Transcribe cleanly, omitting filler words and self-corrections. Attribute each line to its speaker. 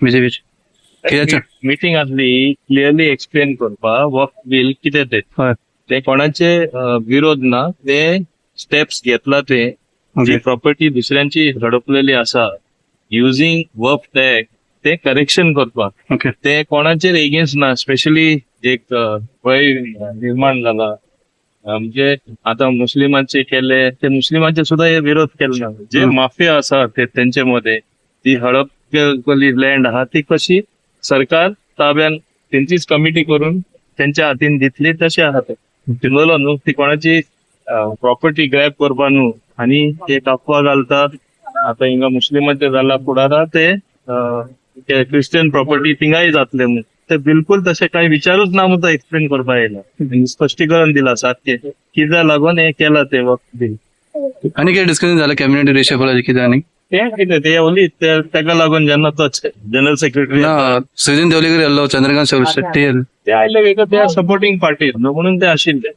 Speaker 1: बीजेपीचे कित्याचे
Speaker 2: meeting आसली clearly explain करपाक waqf bill कितें ते.
Speaker 1: हय.
Speaker 2: ते कोणाचे विरोध ना, ते स्टेप्स घेतला ते जी प्रॉपर्टी दुसऱ्यांची हडपलेली आसा युझिंग वक्फ एक्ट ते करेक्शन करपाक. ते कोणाचेर एगेन्स्ट ना. स्पेशली एक भंय निर्माण जाला, म्हणजे आता मुस्लिमांचे केले ते मुस्लिमांचे सुद्धा हे विरोध केले ना. जे माफिया आसा ते तेंचे मध्ये ती हडप केल्ली लँड आहा ती कशी सरकार ताब्यान तेंचीच कमिटी करून तेंच्या हातीन दितली तशें आहा ते तितलो न्हू. ती कोणाची प्रॉपर्टी ग्रॅब करपा न्हू आनी एक अफवा घालतात. आता हिंगा मुस्लिमांचे जाला, फुडारा ते क्रिश्चियन प्रॉपर्टी थिंगाय जातले म्हणून. ते बिलकुल तशें कांय विचारूच ना म्हणून एक्सप्लेन करपा येयला आनी स्पश्टीकरण दिला सारकें कित्याक लागून हें केलां तें वक्फ बील.
Speaker 1: आनी कितें डिस्कशन जालें कॅबिनेट रिशफलाचें कितें आनी?
Speaker 2: तें कितें ते ओनली तेका लागून जेन्ना तो जनरल सेक्रेटरी
Speaker 1: ना, सुदिन देवलीकर येयल्लो, चंद्रकांत शेट्टी येयल्लो.
Speaker 2: ते आयले because they are supporting party न्हू म्हणून ते आशिल्ले.